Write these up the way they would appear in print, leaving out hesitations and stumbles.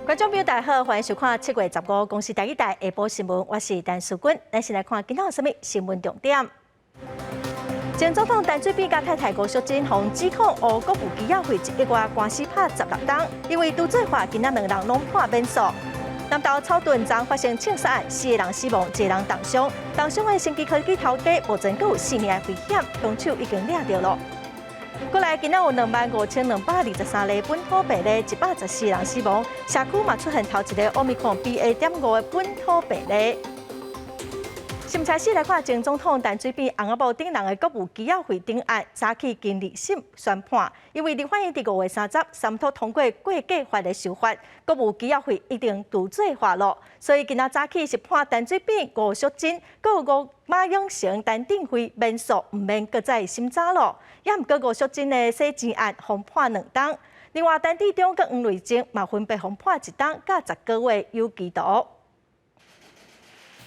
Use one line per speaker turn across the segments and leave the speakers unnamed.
觀眾朋友大家好，歡迎收看7月15公視台語台下晡新聞，我是陳淑君。咱先來看今仔有啥物新聞重點。前總統陳水扁佮太太吳淑珍予指控烏國務機要費一億外官司拍16冬，因為除罪化，今仔兩人攏判免訴。南投草屯昨發生槍殺案，四個人死亡，一個人重傷。重傷的生技科技頭家目前閣有性命的危險，兇手已經掠著囉。過來，今仔有25,223例本土病例，114人死亡。社區嘛出現頭一个奧密克戎 BA.5的本土病例。新聞開始來看前總統陳水扁翁仔某等人的國務機要費頂案，早起經二審宣判，因為立法院佇5月30三讀通過會計法的修法，國務機要費一定除罪化囉，所以今仔早起是判陳水扁、吳淑珍、閣有馬永成、陳鎮輝免訴，毋免閣再審查囉。也毋過吳淑珍的洗錢案，予判2冬。另外，陳致中佮黃瑞靜嘛分別予判1冬佮10個月有期徒。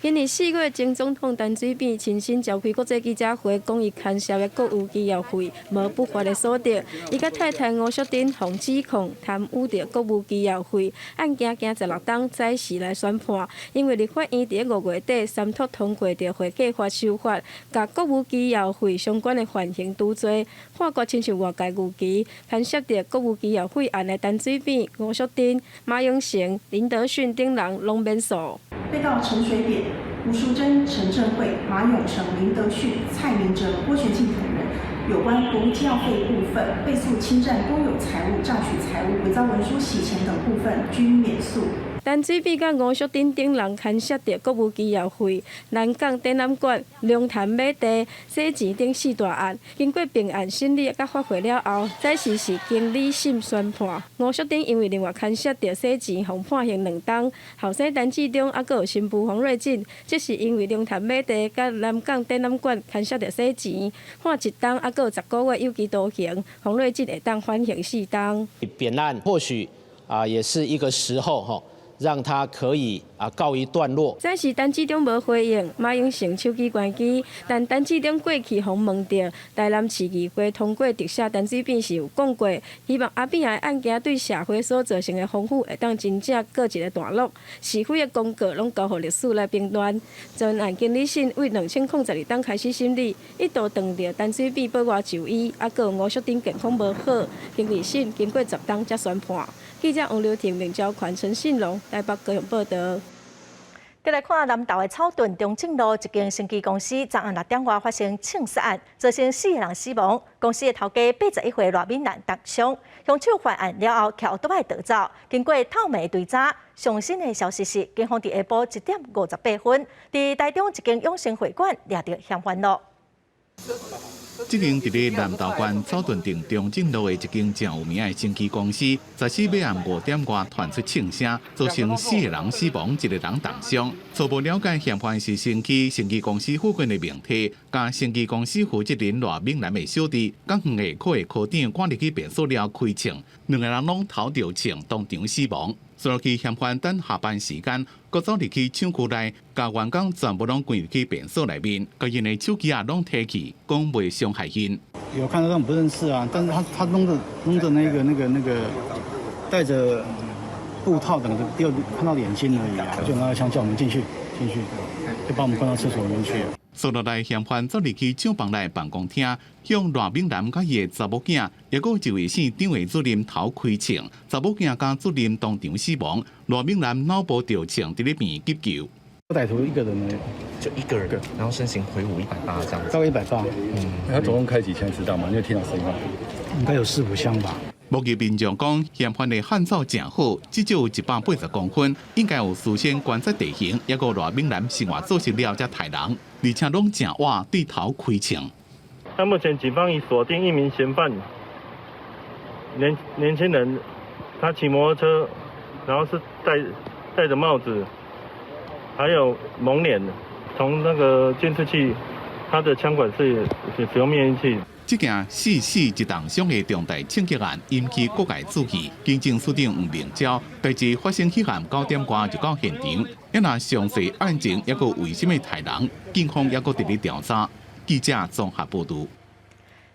今年4月，前總統陳水扁親身召開國際記者會，講伊牽涉的國務機要費無不法的所得。伊佮太太吳淑珍予指控貪污著國務機要費，案件經16冬早時來宣判。因為立法院佇5月底三讀通過著會計法修法，共國務機要費相關的犯行除罪，判決親像外界預期，牽涉著國務機要費案的陳水扁、吳淑珍、馬永成、林德訓等人攏免訴。
被告陳水扁、吳淑珍、陳鎮慧、馬永成、林德訓、蔡明哲、郭玄慶等人，有關國務機要費部分，被訴侵佔公有財物、詐取財物、偽造文書、洗錢等部分，均免訴。
陳水扁佮吳淑珍等人牽涉著國務機要費、南港展覽館、龍潭買地、洗錢等四大案，經過並案審理佮發回了後，早時是經理審宣判。吳淑珍因為另外牽涉著洗錢，予判刑2冬。後生陳致中猶閣有新婦黃瑞進，則是因為龍潭買地佮南港展覽館牽涉著洗錢，判1冬猶閣有10個月有期徒刑。黃瑞進會當緩刑4冬。
扁案或許啊，也是一個時候吼。讓他可以啊告一段落。
早時陳致中無回應，馬永成手機關機，但陳致中過去予問著，台南市議會通過特赦陳水扁時有講過，希望阿扁的案件對社會所造成的風雨會當真正告一個段落，是非的公告攏交予歷史來評斷。全案經理審為2012冬開始審理，一度斷著陳水扁保外就醫，猶閣有吳淑珍健康無好，經二審經過10冬才宣判。記者王劉婷、明昭權、陳信龍台北高雄報道。
再來看南投的草屯中正路一間生技公司，昨暗6點外發生槍殺案，造成四個人死亡。公司的頭家81歲賴敏蘭重傷，兇手犯案了後，騎歐多擺逃走。經過透明追查，上新的消息是，警方佇下晡1點58分，佇台中一間養生會館掠著嫌犯囉。
這間佇咧南投縣草屯鎮中正路的一間誠有名的生技公司，14晚暗5點外傳出槍聲，造成四個人死亡，一個人重傷。初步了解，嫌犯是生技公司附近的名提，佮生技公司負責人賴敏蘭的小弟，港園的科的科長趕入去便所了開槍，兩個人攏頭著槍，當場死亡。隨落去嫌犯等下班時間，閣走入去廠區內，共員工全部攏關入去便所內面，共𪜶的手機仔攏提去，講袂傷害𪜶。
有看到，但不認識啊，但是他弄着那個戴着布套等的，只有看到眼睛而已啊，就拿槍叫我們進去，進去就把我們關到廁所裡面去。
隨落來嫌犯走入去廠房內辦公廳，向賴敏蘭佮伊的查某囝，抑閣有一位姓張的主任頭開槍，查某囝佮主任當場死亡，賴敏蘭腦部著槍，佇咧病院急救。
歹徒一個人呢，
就一個人，然後身形魁梧180這樣子，
大概180。
嗯，他總共開幾槍知道嗎？你有聽到聲音嗎？
應該有四五槍吧。
目擊民眾講，嫌犯的漢草誠好，至少有180公分，應該有事先觀察地形，抑閣賴敏蘭生活做實了才刣人，而且攏誠晚對頭開槍。
那目前警方已鎖定一名嫌犯，年輕人，他騎摩托車，然後是戴著帽子，還有蒙臉，從那個監視器，他的槍管是使用滅音器。
這件四死一重傷的重大槍擊案引起各界注意。警政署長黃明昭，代誌發生彼暗9點外就到現場，一若詳細案情，抑閣為啥物刣人，警方抑閣佇咧調查。記者綜合報導。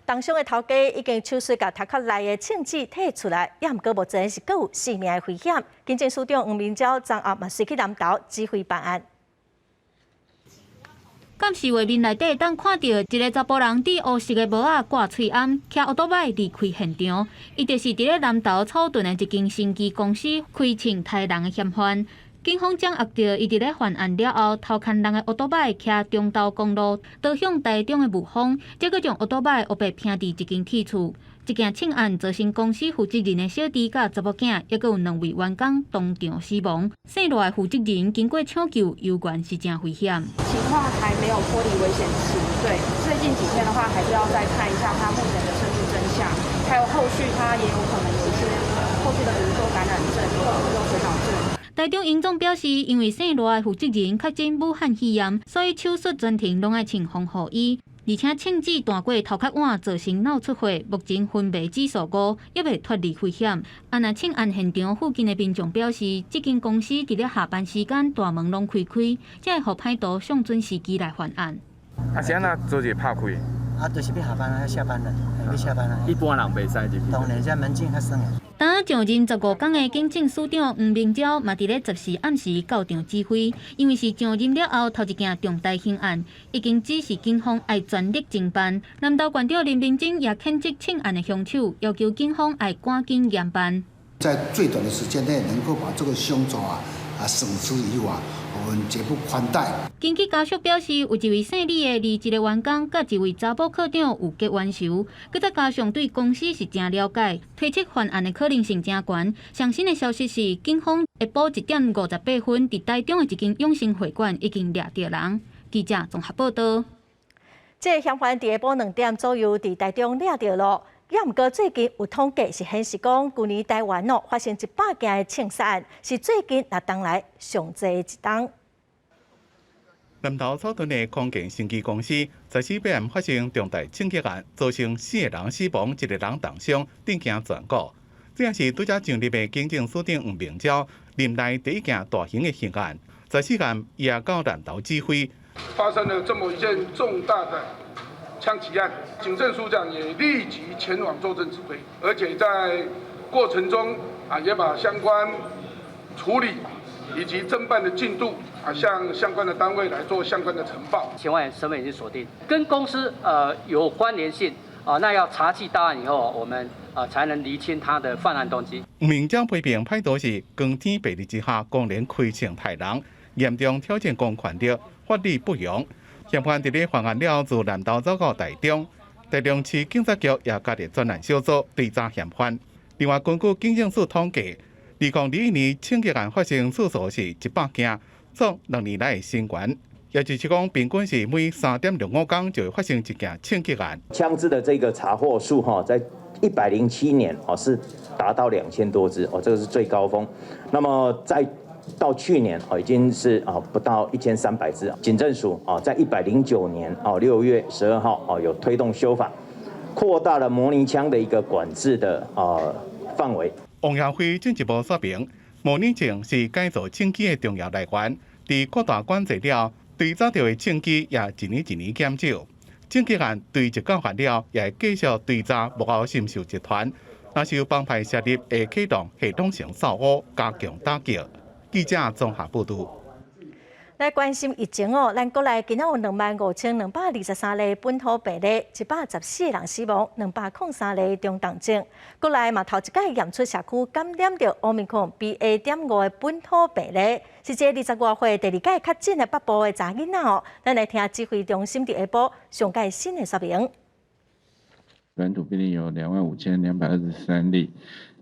重傷的頭家已經手術共頭殼內的槍子提出來，也毋過目前是閣有性命的危險。警政署長黃明昭昨暗嘛隨去南投指揮辦案。
監視畫面內底，當看著一个查埔人佇烏色的帽仔掛喙罨，騎歐多擺離開現場。伊就是佇咧南投草屯的一間生技公司開槍刣人的嫌犯。警方掌握著伊佇咧犯案了後，偷牽人的歐多擺騎中投公路，逃向台中的霧峰，這閣將歐多擺烏白停佇一間鐵厝。這件槍案造成公司負責人的小弟佮查某囝，抑閣有兩位員工當場死亡。姓賴的負責人經過搶救，猶原是誠危險。
情況還沒有脫離危險期，對，最近幾天的話，還是要再看一下他目前的生命徵象，還有後續他也有可能有一些後續的，比如說感染症或者說水腦症。
台中榮總表示，因為姓賴的負責人確診武漢肺炎，所以手術全程攏愛穿防護衣。而且槍子彈過頭殼碗，造成腦出血，目前昏迷指數5，猶未脫離危險。啊，若槍案現場附近的民眾表示，這間公司佇咧下班時間大門攏開開，才會予歹徒上準時機來犯案。
啊，是按怎做這拍開？
啊，就是欲下班啦，下班啦，欲下班啦。
一般人袂使入去。
當然，這門禁較鬆的。
當上任15工的警政署長黃明昭嘛，佇咧14暗時到場指揮，因為是上任了後頭一件重大刑案，已經指示警方愛全力偵辦。南投縣長林明珍也譴責槍案的兇手，要求警方愛趕緊嚴辦。
在最短的時間內，能夠把這個兇手啊繩之以法，我們絕不寬待。
根據家屬表示，有一位姓李的離職的員工，佮一位查某課長有結冤仇，閣再加上對公司是誠了解，推測犯案的可能性誠懸。上新的消息是，警方下晡1點58分，佇台中的一間養生會館已經掠著人。記者綜合報道。
這个嫌犯佇下晡2點左右佇台中掠著咯。也毋過最近有統計是顯示講，舊年台灣哦發生100件的槍殺案，是最近六冬來上濟的一冬。
南投草屯的康健生技公司14晚發生重大槍擊案，造成四个人死亡，一个人重傷，震驚全國。這也是拄才上任的警政署長黃明昭任內第一件大型的刑案。14暗伊也到南投指揮，
發生了這麼一件重大的槍擊案，警政署長也立即前往坐鎮指揮，而且在過程中啊，也把相關處理以及偵辦的進度啊，向相關的單位來做相關的呈報。
嫌犯身份已經鎖定，跟公司有關聯性啊，那要查緝到案以後，我們才能釐清他的犯案動機。
明昭批評歹徒是光天白日之下公然開槍刣人，嚴重挑戰公權力，法理不容。嫌犯佇咧犯案了後，自南投走到台中，台中市警察局也加入專案小組追查嫌犯。另外，根據警政署統計，2021年槍擊案發生次數是100件，創6年來的新高。也就是講，平均是每3.65工就會發生一件槍擊案。
槍支的這個查獲數哈，在107年哦是達到2000多支哦，這個是最高峰。那麼在到去年哦，已經是啊不到1300支。警政署啊，在109年哦6月12號哦有推動修法，擴大了模擬槍的一個管制的啊範圍。
王耀輝進一步說明，模擬槍是改造槍支的重要來源。佇擴大管制了，追查著的槍支也一年一年減少。槍擊案追擊到發了，也會繼續追查幕後滲透集團。若是有幫派涉入，會啟動系統性掃烏，加強打擊。記者綜合報導。
來關心疫情哦，咱國內今仔有25,223例本土病例，114個人死亡，203例中重症。國內嘛頭一擺驗出社區感染著奧密克戎 BA.5的本土病例，是這20外歲第二擺確診的北部的查囡仔哦。咱來聽指揮中心佇下晡上蓋新的說明。
本土病例有25,223例，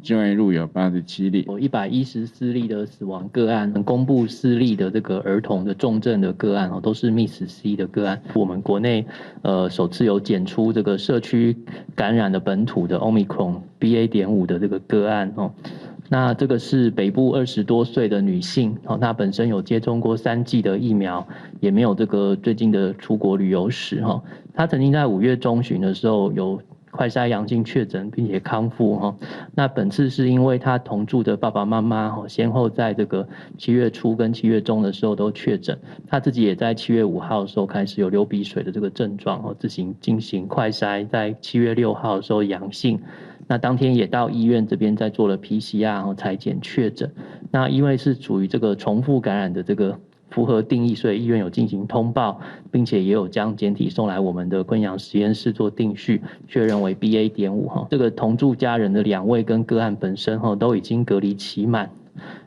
境外移入有87例，
有114例的死亡個案，公布4例的這個兒童的重症的個案哦，都是 MIS-C 的個案。我們國內首次有檢出這個社區感染的本土的 Omicron BA.5的這個個案哦。那這個是北部20多歲的女性哦，她本身有接種過3劑的疫苗，也沒有這個最近的出國旅遊史哈。她曾經在5月中旬的時候有快篩陽性確診並且康復哈。那本次是因為他同住的爸爸媽媽哈，先後在這個7月初跟7月中的時候都確診，他自己也在7月5號的時候開始有流鼻水的這個症狀哦，自行進行快篩，在7月6號的時候陽性。那當天也到醫院這邊再做了 PCR，然後採檢確診。那因為是屬於這個重複感染的這個符合定義，所以醫院有進行通報，並且也有將檢體送來我們的昆陽實驗室做定序，確認為 BA.5哈。這個同住家人的兩位跟個案本身哈都已經隔離期滿。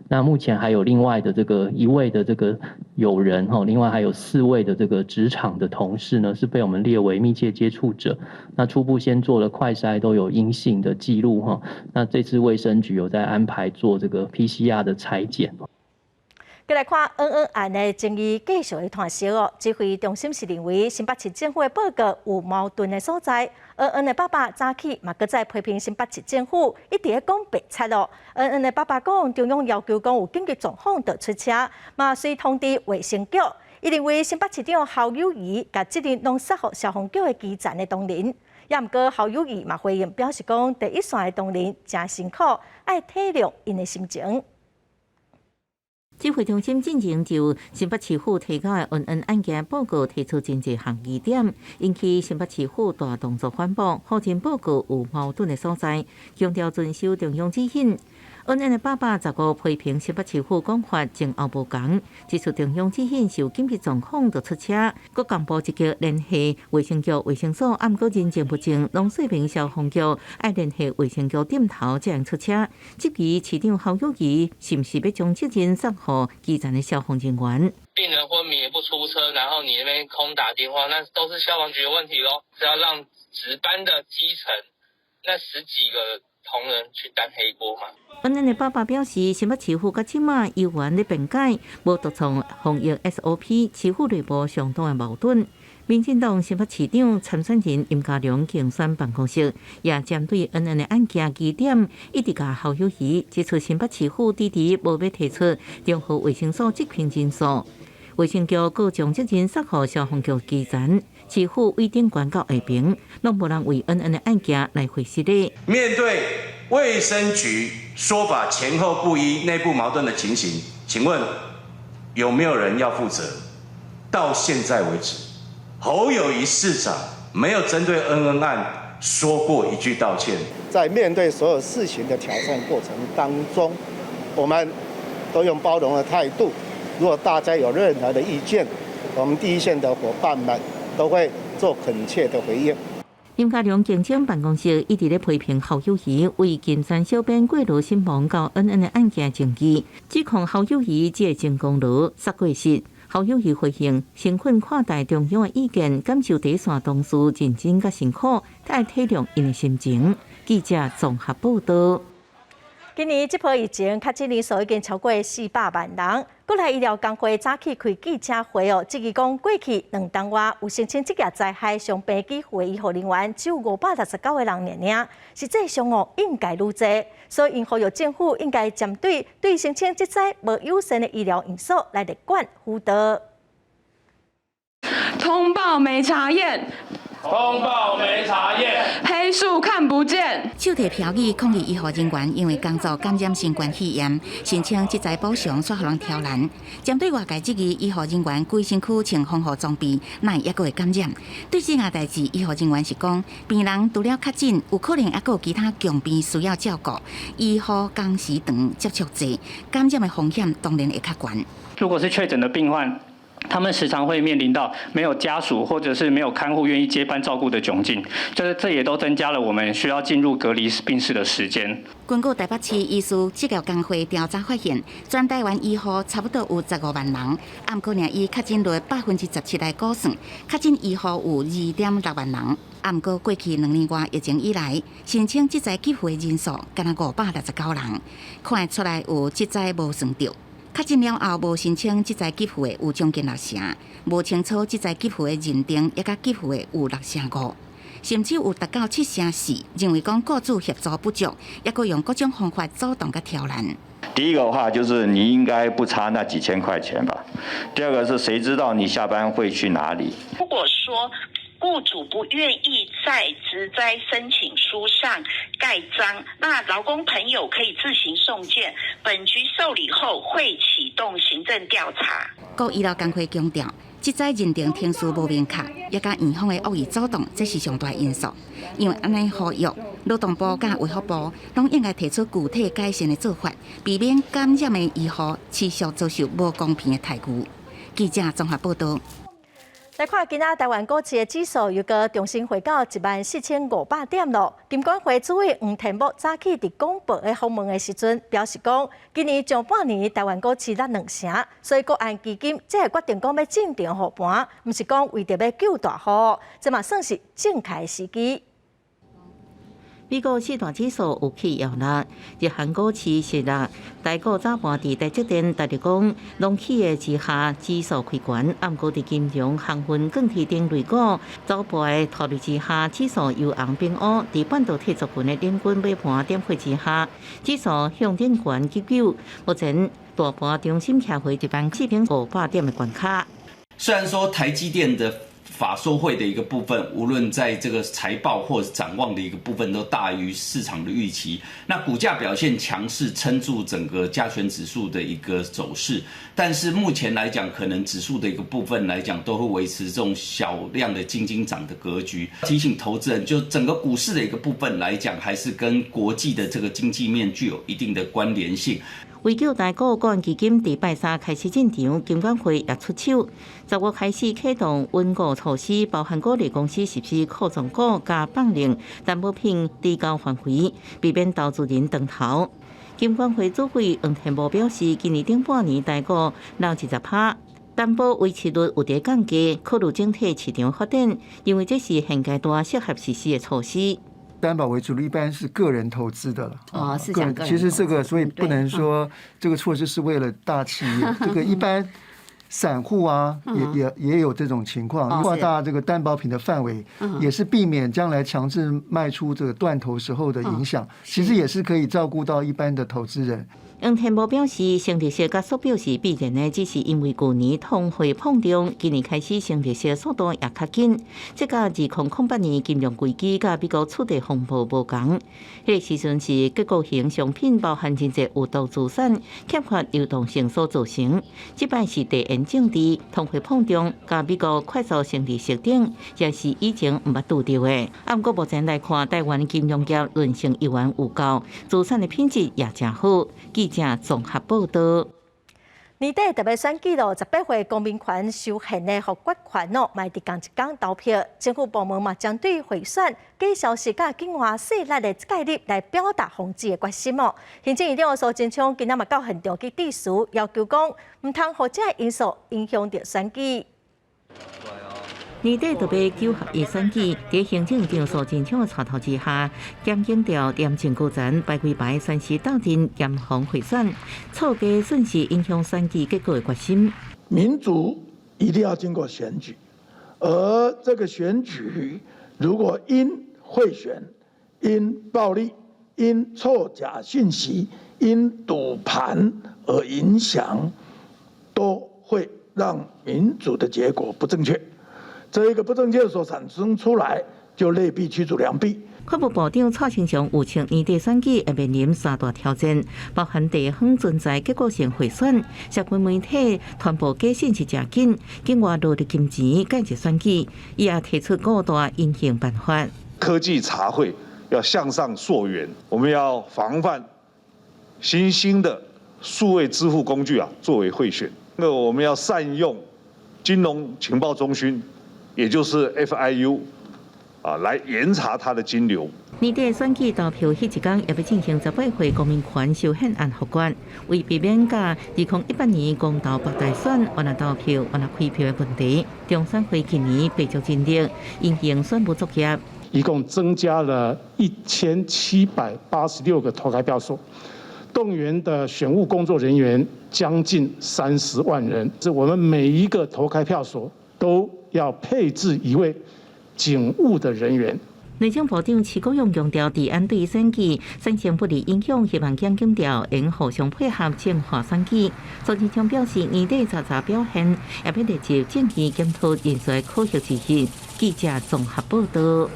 那目前還有另外的這個一位的這個友人哈，另外還有四位的這個職場的同事呢，是被我們列為密切接觸者。那初步先做了快篩，都有陰性的記錄哈。那這次衛生局有在安排做這個 PCR 的採檢。
閣來看恩恩案的爭議繼續咧湠燒哦，指揮中心是認為新北市政府的報告有矛盾的所在。恩恩的爸爸早起嘛，閣再批評新北市政府一直咧講白賊哦。恩恩的爸爸講，中央要求講有緊急狀況就出車，嘛隨通知衛生局。伊認為新北市長侯友宜共責任攏卸予消防局的基層的同仁，也毋過侯友宜嘛回應表示講，第一線的同仁誠辛苦，愛體諒𪜶的心情。
指揮中心進前就新北市府提交的恩恩案件報告提出真濟項疑點，引起新北市府大動作反駁，否認報告有矛盾的所在，強調遵守中央指引。恩恩的爸爸15批評新北市府講法前後無仝，指出中央指引是有緊急狀況就出車，閣公布積極聯繫衛生局衛生所，毋過人證物證攏說明消防局愛聯繫衛生局點頭才能出車。質疑市長侯友宜是毋是欲將責任卸予基層的消防人員？
病人昏迷也不出車，然後你那邊空打電話，那都是消防局的問題咯。是要讓值班的基層那十幾個同仁去擔黑鍋嘛？
恩恩的爸爸表示，新北市府到這馬猶原咧辯解，無獨創防疫 SOP，市府內部相當的矛盾。民進黨新北市長參選人林佳龍競選辦公室也針對恩恩的案件疑點，一直共侯友宜指出，新北市府遲遲無欲提出中和衛生所執勤人數，衛生局閣將責任卸予消防局基層，市府對頂懸到下爿，攏無人為恩恩的案件來回釋咧。
面對衛生局說法前後不一、內部矛盾的情形，請問有沒有人要負責？到現在為止，侯友宜市長沒有針對恩恩案說過一句道歉。
在面對所有事情的挑戰過程當中，我們都用包容的態度。如果大家有任何的意見，我們第一線的夥伴們都會做懇切的回應。
林佳龍競選辦公室一直咧批評侯友宜為金山小編過勞身亡到恩恩的案件爭議，指控侯友宜這個前功勞煞過失。侯友宜回應，誠懇看待中央的意見，感受第一線同事認真佮辛苦，愛體諒𪜶的心情。記者綜合報道。
今年這波疫情確診人數已經超過400萬人。國內醫療工會早起開記者會哦，質疑講過去2冬外有申請職業災害傷病給付的醫護人員只有569個人爾爾，實際上哦應該愈濟，所以𪜶呼籲政府應該針對對申請職災無友善的醫療院所來列管輔導。
通報沒查驗。
通報沒查驗，
黑數看不見。
手提標語抗議醫護人員因為工作感染新冠肺炎，申請職災補償煞予人刁難。針對外界質疑醫護人員規身軀穿防護裝備，哪會猶閣會感染？對這項代誌，醫護人員是講，病人除了確診，有可能猶閣有其他共病需要照顧，醫護工時長接觸濟，感染的風險當然會較懸。
如果是確診的病患，他們時常會面臨到沒有家屬或者是沒有看護願意接班照顧的窘境，這也都增加了我們需要進入隔離病室的時間。
根據台北市醫師職業工會調查發現，全台灣醫護差不多有15萬人，毋過若以確診率17%來估算，確診醫護有2.6萬人。毋過過去2年外疫情以來，申請職災給付的人數干焦569人，看會出來有職災無算著。確診了後無申請職災給付的有將近六成，無清楚職災給付的認定，抑佮給付的有6成5，甚至有達到7成4認為講雇主協助不足，抑閣用各種方法阻擋佮刁難。
第一個的話就是你應該不差那幾千塊錢吧。第二個是誰知道你下班會去哪裡？
如果說
雇主不願意在職災申請書上蓋章，那勞工朋友可以自行送件，本局受理後會啟動行政調查。
國醫療工會強調，職災認定程序無明確，也佮院方的惡意阻擋，這是上大因素。因為按呢呼籲，勞動部佮衛福部攏應該提出具體改善的做法，避免感染的醫護持續遭受無公平的待遇。記者綜合報道。
來看今仔台灣股市的指數又閣重新回到14,500點咯。金管會主委黃天牧早起佇公報的訪問的時陣表示講，今年上半年台灣股市落2成，所以國安基金才會決定講欲進場護盤，毋是講為著欲救大戶，這嘛算是正確的時機。
美國四大指數有起有落，日韓股市瀉落，台股早盤佇台積電、大立光攏起的之下，指數開懸，毋過佇金融、航運、鋼鐵等類股走跌拖累之下，指數由紅變烏。佇半導體族群的領軍買盤點火之下，指數向頂懸急救。目前大盤重新徛回14,500點的關卡。
雖然說台積電的法說會的一個部分，無論在這個財報或者展望的一個部分，都大於市場的預期。那股價表現強勢，撐住整個加權指數的一個走勢。但是目前來講，可能指數的一個部分來講，都會維持這種小量的斤斤漲的格局。提醒投資人，就整個股市的一個部分來講，還是跟國際的這個經濟面具有一定的關聯性。
為救台股，國安基金佇拜三開始進場，金管會也出手，10月開始啟動穩固措施，包含鼓勵公司實施庫藏股佮放令擔保品提高範圍，避免投資人斷頭。金管會主委黃天牧表示，今年頂半年台股落20%，擔保維持率有佇降低，考慮整體市場發展，認為這是現階段適合實施的措施。
擔保維持率一般是個人投資的了。
哦，是講個人。
其實這個，所以不能說這個措施是為了大企業。這個一般散戶啊，也有這種情況。擴大這個擔保品的範圍，也是避免將來強制賣出這個斷頭時候的影響。其實也是可以照顧到一般的投資人。
黃天牧表示，升利息加速表是必然的，只是因為舊年通貨膨脹，今年開始升利息速度也較緊。這佮2008年金融危機佮美國次貸風暴無仝。彼個時陣是結構型商品，包含真濟有毒資產欠缺流動性所造成。這擺是地緣政治、通貨膨脹佮美國快速升利息等，也是以前毋捌拄著的。啊，毋過目前來看，台灣金融業韌性猶原有夠，資產的品質也誠好。記者綜合報道。
年底特別選舉咯，18歲公民權修憲的複決權哦，嘛佇仝一工投票。政府部門嘛針對賄選假消息佮境外勢力的介入來表達防止的決心哦。行政院長蘇貞昌今仔嘛到現場去致辭，要求講毋通予這个因素影響著選舉。
年底特別9合1選舉，佇行政院長蘇貞昌的帶頭之下，檢警調廉政高層排規排宣誓鬥陣，嚴防賄選，錯假訊息影響選舉結果的決心。
民主一定要經過選舉，而這個選舉如果因賄選、因暴力、因錯假訊息、因賭盤而影響，都會讓民主的結果不正確。這一個不正確所產生出來，就劣幣驅逐良幣。
法務部長蔡清祥預測年底選舉會面臨三大挑戰，包含地方存在結構性賄選、社群媒體傳播假訊息誠緊、境外落入金錢介入選舉，伊也提出五大因應辦法。
科技查賄要向上溯源，我們要防範新興的數位支付工具啊，作為賄選。那我們要善用金融情報中心。也就是 FIU 啊，來嚴查它的金流。
年底選舉投票彼一工，也欲進行18歲公民權修憲案複決，為避免佮2018年公投北大選冤若投票、冤若開票的問題，中選會今年備足人力，因應選務作業，
一共增加了1786個投開票所，動員的選務工作人員將近30萬人。是我們每一個投開票所都要配置一位警務的人員。
內政部長徐國勇強調，治安對選舉產生不利影響，希望檢警調應互相配合，淨化選舉。蘇貞昌表示，年底查查表現，也欲列入政見檢討人數的考核之一。記者綜合報道。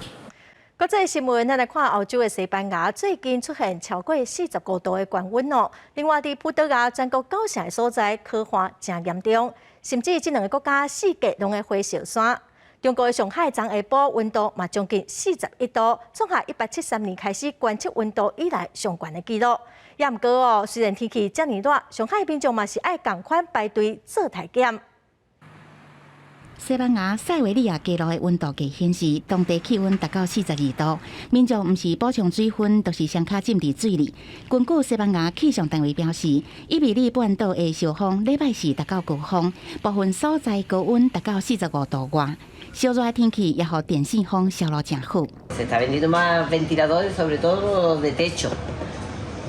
國際新聞，咱來看歐洲的西班牙最近出現超過45度的高溫哦。另外，佇葡萄牙全國九成的所在乾旱誠嚴重，甚至這兩个國家四季攏會火燒山。中國的上海昨下晡溫度嘛將近41度，創下173年開始觀測溫度以來上懸的紀錄。也毋過哦，雖然天氣遮爾熱，上海民眾嘛是愛仝款排隊做體檢。
西班牙塞維利亞街路的溫度計顯示，當地氣溫達到42度，民眾毋是補充水分，就是雙跤浸佇水裡。根據西班牙氣象單位表示，伊比利半島的燒風禮拜四達到高峰，部分所在高溫達到45度外。燒熱的天氣也予電線風銷路誠好。
Se está vendiendo más ventiladores, sobre todo de techo,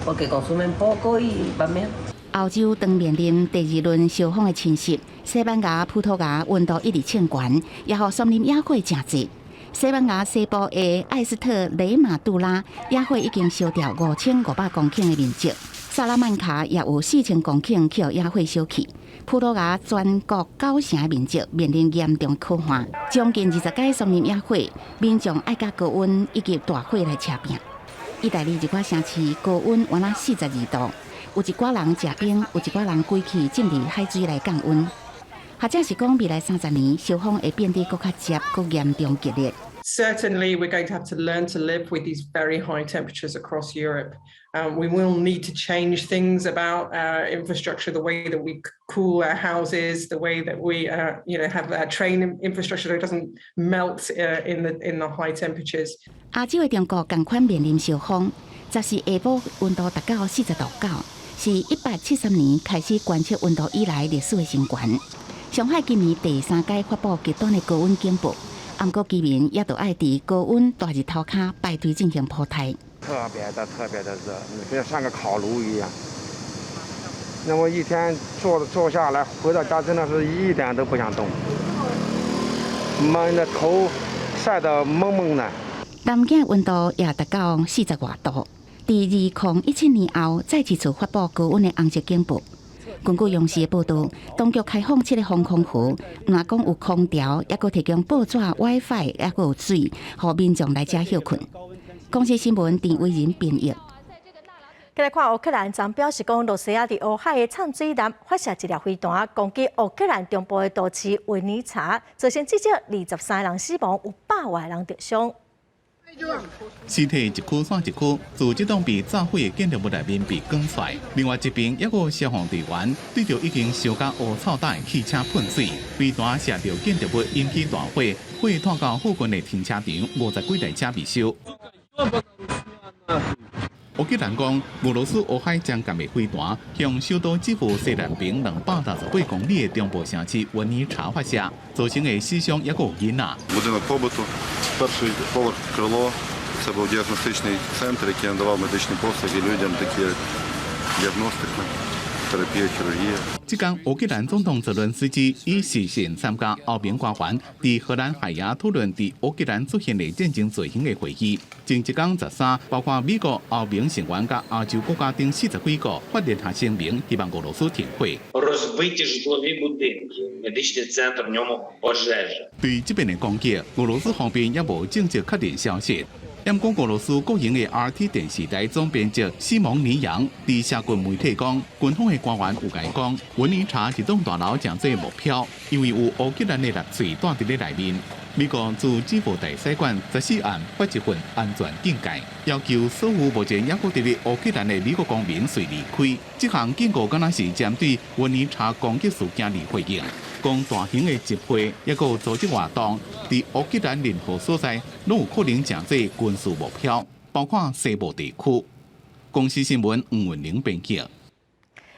porque consumen poco y van mejor.
歐洲當面臨第二輪燒風的侵襲，西班牙、葡萄牙溫度一直衝懸，也予森林野火誠濟。西班牙西部的艾斯特雷馬杜拉野火已經燒掉5500公頃的面積，薩拉曼卡也有4000公頃去予野火燒去。葡萄牙全國九成面積面臨嚴重乾旱，將近20個森林野火，民眾愛佮高溫以及大火來捙拼。意大利一寡城市高溫猶若42度。有一寡人食冰，有一寡人規氣浸佇海水來降溫。學者是講，未來30年燒風會變得閣較捷、閣嚴重激烈。
Certainly, we're going to have to learn to live with these very high temperatures across Europe. We will need to change things about our infrastructure, the way that we cool our houses, the way that we have our train infrastructure that doesn't melt in the high temperatures.
亞洲的中國仝款面臨燒風，14下晡溫度達到40.9度，是170年開始觀測溫度以來歷史的新高。上海今年第三擺發布極端的高溫警報，毋過居民也都愛佇高溫大日頭跤排隊進行普篩。
特別的特別的熱，你像個烤爐一樣。那麼一天坐坐下來，回到家真的是一點都不想動，悶的頭曬得濛濛的。
南京溫度也達到40外度。佇2017年後，再一次發布高溫的紅色警報。根據央視的報道，當局開放七个防空壕，毋但講有空調，猶閣提供報紙、WiFi，猶閣有水，予民眾來遮歇睏。公視新聞陳偉仁編譯。
繼來看烏克蘭，昨表示講，羅西亞佇烏海的泅水艦發射一粒飛彈，攻擊烏克蘭中部的都市維尼查，造成至少23人死亡，有百外人著傷。
屍體一區紲一區，自這棟被炸毀的建築物內面被捲出來。另外一邊，猶閣有消防隊員對著已經燒甲烏臭焦的汽車噴水，飛彈射著建築物引起大火，火拖到附近的停車場，50幾台車被燒。烏克蘭講，俄羅斯烏海將艦的飛彈向首都基輔西南邊268公里的中部城市溫尼查發射，造成的死傷猶閣有囡仔。
Будинок побуту, перший поверх крило, це був діагностичний центр, який надавав медичні послуги людям, такі як діагностика, терапія, хірургія.
這工烏克蘭總統澤倫斯基以視訊參加歐盟官員佇荷蘭海牙討論佇烏克蘭出現的戰爭罪行的會議。前一工13，包括美國、歐盟成員佮亞洲國家等40幾國發聯合聲明，希望俄羅斯停火。
Розбиті житлові будинки, медичний центр, в ньому пожежа.
對這邊的攻擊，俄羅斯方面猶無正式確認消息。毋過俄羅斯國營的 RT 電視台總編輯西蒙尼揚佇社群媒體講，軍方的官員有共伊講，文尼查這棟大樓誠濟目標，因為有烏克蘭的納粹蹛佇咧內面。美國駐基輔大使館14暗發一份安全警戒，要求所有目前猶閣佇咧烏克蘭的美國公民隨離開。這項警告敢若是針對文尼查攻擊事件而回應，講大型的集會猶閣組織活動，佇烏克蘭任何所在攏有可能誠濟軍事目標，包括西部地區。公視新聞吳文玲編輯。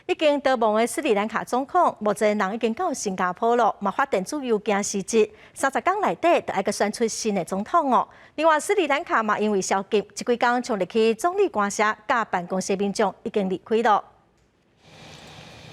已經逃亡的斯里蘭卡總統，目前人已經到新加坡囉，嘛發電子郵件辭職，30工內底就愛閣選出新的總統哦。另外，斯里蘭卡嘛因為宵禁，這幾工衝入去總理官舍佮辦公室民眾已經離開囉。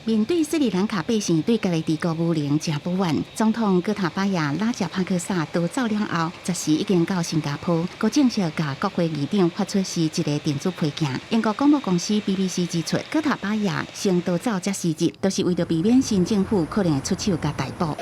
面對斯里蘭卡百姓對家己治國無能誠不滿，總統戈塔巴亞拉賈帕克薩逃走了後，十四已經到新加坡，閣正式共國會議長發出辭職的電子批件。英國廣播公司 BBC 指出，戈塔巴亞先逃走才辭職，就是為著避免新政府可能會出手共逮捕。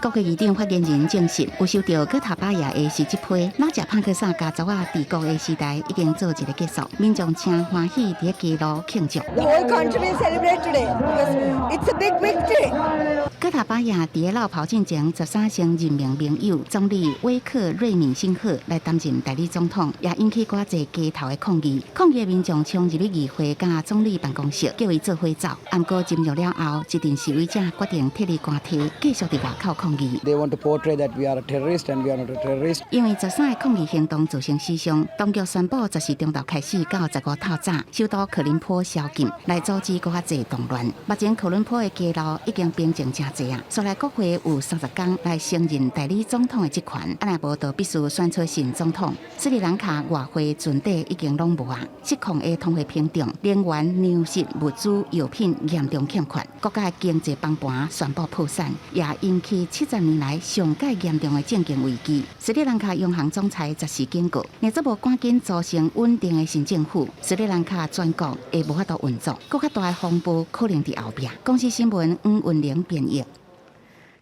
國會議長發言人證實，有收到戈塔巴雅的辭職批，拉賈帕克薩家族仔治國的時代已經做一個結束，民眾誠歡喜佇街路慶祝。
The whole country will celebrate today because it's a big victory.
戈塔巴雅佇落跑進前，13先任命盟友總理威克瑞敏辛赫來擔任代理總統，也引起偌濟街頭的抗議。抗議的民眾衝入去議會佮總理辦公室，叫伊做伙走。毋過進入了後，一陣示威者決定撤離官邸，繼續佇外口抗議。
They want to portray that we are a terrorist and we are not a terrorist.
因為13个抗議行動造成死傷，當局宣布14中晝開始到15透早，首都科倫坡宵禁，來阻止閣較濟動亂。目前科倫坡的街路已經平靜誠濟啊，紲來國會有30工來承認代理總統的職權，啊若無就必須選出新總統。斯里蘭卡外匯存底已經攏無啊，失控的通貨膨脹，能源、糧食、物資、藥品嚴重欠缺，國家的經濟崩盤，宣布破產，也引起70年來上蓋嚴重的政經危機。斯里蘭卡央行總裁14警告，若再無趕緊組成穩定的新政府，斯里蘭卡全國會無法度運作，閣較大的風暴可能佇後壁。公視新聞黃雲玲編譯。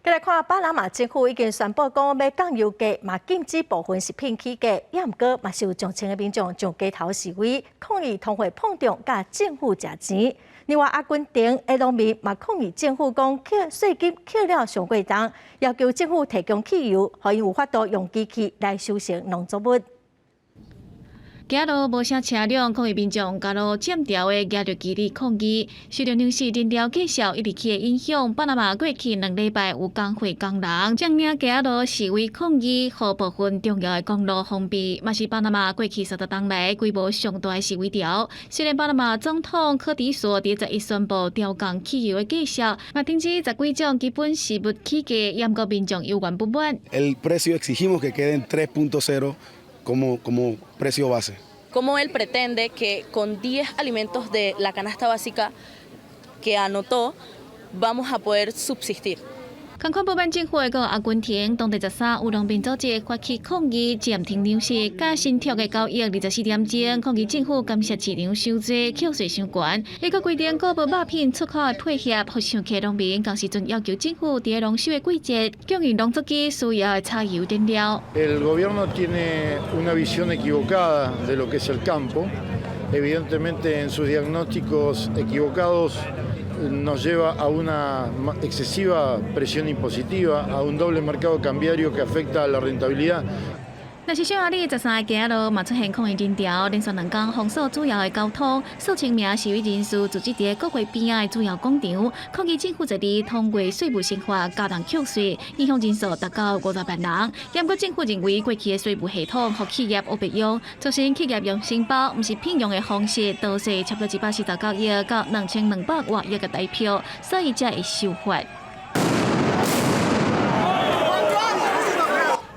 繼來看巴拿馬政府已經宣布講欲降油價，嘛禁止部分食品起價。也毋過嘛是有上千个民眾上街頭示威，抗議通貨膨脹佮政府食錢。另外，阿根廷的農民嘛抗議政府講扣稅金扣了傷過重，要求政府提供汽油，予𪜶有法度用機器來收成農作物。
街路無啥車輛，抗議民眾加入佔條的舉著旗幟抗議。受著糧食燃料價數一直起的影響，巴拿馬過去2禮拜有工會工人佔領街路示威抗議，予部分重要的公路封閉，嘛是巴拿馬過去30冬來規模上大的示威潮。雖然巴拿馬總統柯迪索佇11宣布調降汽油的價數，嘛停止十幾種基本食物起價，毋過民眾猶原不滿。
El precio exigimos que quede en 3.0 como precio base.
¿Cómo él pretende que con 10 alimentos de la canasta básica que anotó vamos a poder subsistir?
仝款不滿政府的阿根廷，當地13有農民組織發起抗議，暫停糧食，佮新拓的9億24點鐘，抗議政府感謝市場傷濟，扣稅傷懸。伊閣規定穀物肉品出口的配額，予上氣農民，仝時陣要求政府佇農收的季節，供應農作機需要的柴油燃料。
El gobierno tiene una visión equivocada de lo que es el campo. Evidentemente, en sus diagnósticos equivocados nos lleva a una excesiva presión impositiva, a un doble mercado cambiario que afecta a la rentabilidad.
若是匈牙利13个街路嘛出現抗議人潮，連續2工封鎖主要的交通，數千名示威人士聚集佇國會邊仔的主要廣場，抗議政府十二通過稅務新法加重扣稅，影響人數達到50萬人。毋過政府認為過去的稅務系統予企業烏白用，造成企業用申報，毋是聘用的方式，逃稅差不多149億到2200外億的台票，所以才會修法。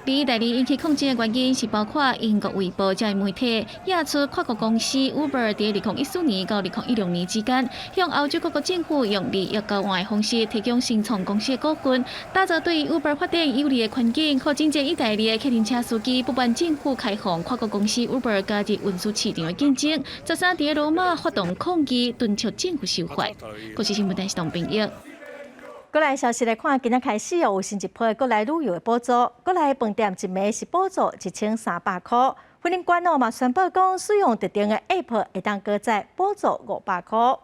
佇意大利引起抗爭的原因是包括英國衛報這媒體揭出跨國公司 Uber 佇2014年到2016年之間，向歐洲各國政府用利益交換的方式提供新創公司的股份，打造對 Uber 發展有利的環境，予真濟意大利的客運車司機不滿政府開放跨國公司 Uber 加入運輸市場的競爭，13佇羅馬發動抗議，敦促政府修法。國視新聞電視董編譯。
國內消息來看，今仔開始有新一批國內旅遊的補助，國內飯店一暝是補助1300箍。雲林縣哦嘛宣布講，使用特定的 App 會當閣再補助500箍。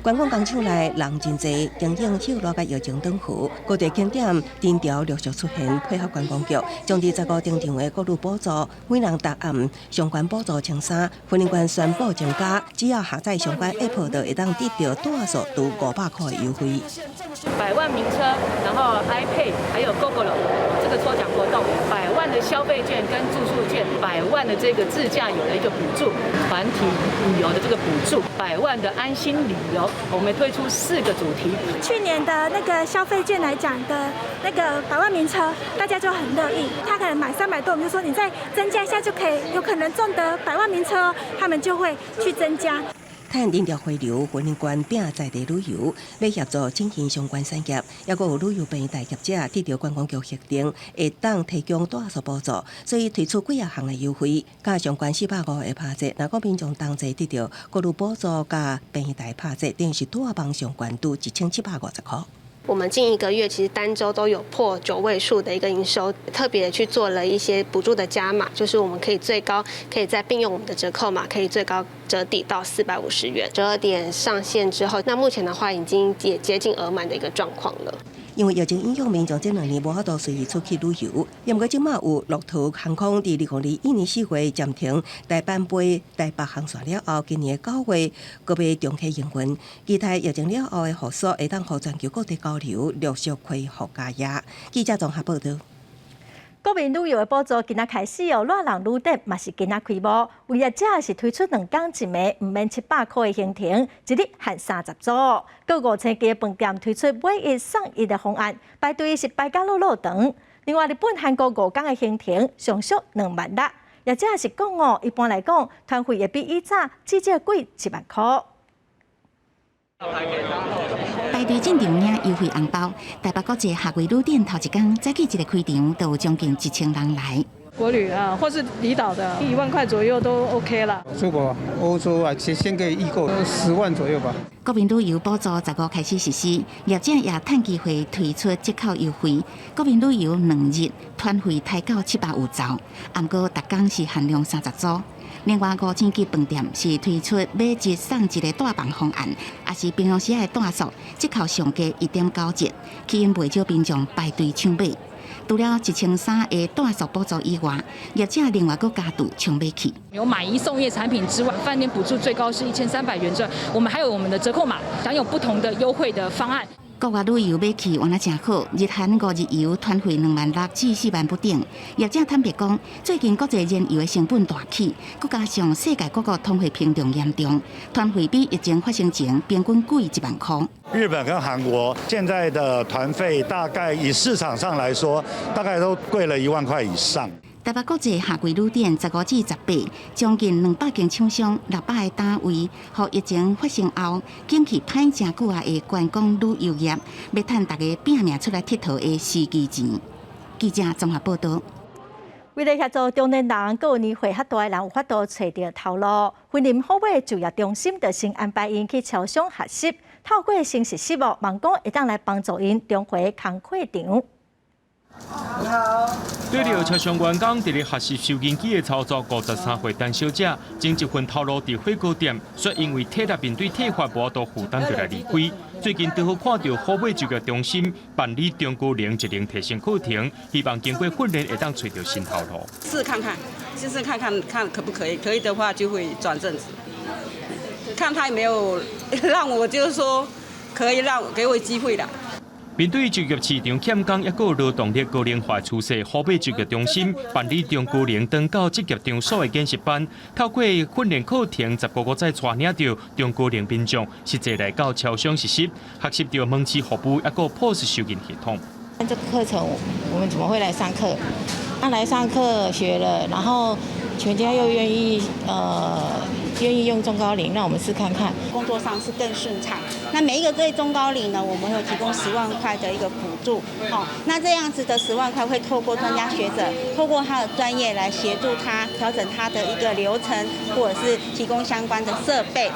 觀光工廠內人真濟，經營歇熱佮疫情轉好，各地景點人潮陸續出現，配合觀光局將佇15登場的國旅補助，每人逐暗上懸補助1300，雲林縣宣布增加，只要下載相關 App 就會當得著住宿拄500箍的優惠。
百萬名車，然後 iPad，還有 Gogoro 這個抽獎活動，百萬的消費券跟住宿券，百萬的這個自駕遊的一個補助，團體旅遊的這個補助，百萬的安心旅遊，我們推出四個主題。
去年的那個消費券來講的那個百萬名車，大家就很樂意。他可能買300多，我們就說你再增加一下就可以，有可能中得百萬名車，他們就會去增加。
趁人潮回流，雲林縣拼在地旅遊，欲協助振興相關產業，抑閣有旅遊病院業者得著觀光局核定，會當提供住宿補助，所以推出幾仔項的優惠，佮上懸450的拍折。若講民眾同齊得著國旅補助佮病院拍折，等於是住房上懸拄1750箍。
我們近一個月其實單週都有破九位數的一個營收，特別去做了一些補助的加碼，就是我們可以最高可以再並用我們的折扣碼，可以最高折抵到450元。12點上線之後，那目前的話已經也接近額滿的一個狀況了。
因為疫情影響，民眾這兩年無法度隨意出去旅遊。毋過這馬有樂桃航空佇2021年4月暫停台班飛台北航線了後，今年9月閣欲重啟營運，期待疫情了後的復甦會當予全球各地交流陸續恢復加壓。記者綜合報導。
國民旅遊的補助今仔開始哦，熱人旅展嘛是今仔開幕，有業者是推出2工一暝，毋免700箍的行程，一日限30組。閣5000間飯店推出買一送一的方案，排隊是排甲落落長。另外，日本、韓國5工的行程上俗2萬6，業者是講哦，一般來講，團費會比以早至少貴1萬箍。
排隊進場領優惠紅包，台北國際夏季旅展頭一工早起一个開場，就有將近1000人來。
國旅啊，或是離島的，1萬塊左右都 OK 啦。
出國歐洲啊，先先可以預購10萬左右吧。
國民旅遊補助15開始實施，業者也趁機會推出折扣優惠。國民旅遊2日團費提到750，毋過逐工是限量30組。另外，五星級飯店是推出買一送一的帶房方案，也是平常時的住宿折扣上低1.9折，吸引袂少民眾排隊搶買。除了1300的住宿補助以外，業者另外閣加注搶買去。
有買一送一產品之外，飯店補助最高是1300元之外，我們還有我們的折扣碼，享有不同的優惠的方案。
國外旅遊欲去原來誠好，日韓5日遊團費2萬6至4萬不等。業者坦白講，最近國際燃油的成本大起，閣加上世界各國通貨膨脹嚴重，團費比疫情發生前平均貴1萬箍。
日本跟韓國現在的團費大概以市場上來說，大概都貴了1萬塊以上。
台北國際夏季旅展15至18，將近200間廠商、600個單位，予疫情發生後，景氣歹誠久仔的觀光旅遊業，欲趁大家拚命出來𨑨迌的時機錢。記者綜合報導。
為了協助中年人，閣有年歲較大的人有法度揣著頭路，雲林虎尾就業中心就先安排𪜶去超商學習，透過先實習哦，望講會當來幫助𪜶重回工課場。
你好。
對著超商員工佇咧學習收銀機的操作，53歲陳小姐前一份頭路佇火鍋店，卻因為體力面對退化，無法度負擔就來離開。最近拄好看著虎尾就業中心辦理中高齡技能提升課程，希望經過訓練會當揣著新頭路。
試看看，試試看看看可不可以，可以的話就會轉正職。看他有沒有讓我，就是說可以讓給我機會的。
面對就業市場欠工，抑閣勞動力高齡化趨勢，虎尾就業中心辦理中高齡轉到職業場所的見習班，透過訓練課程，15個再帶領著中高齡民眾，實際來到超商實習，學習著門市服務，抑閣 POS 收銀系統。
這個課程我們怎麼會來上課？他來上課學了，然後全家又願意用中高齡，讓我們試看看。
工作上是更順暢。那每一個對中高齡呢，我們會提供十萬塊的一個補助。好，那這樣子的十萬塊會透過專家學者，透過他的專業來協助他調整他的一個流程，或者是提供相關的設備。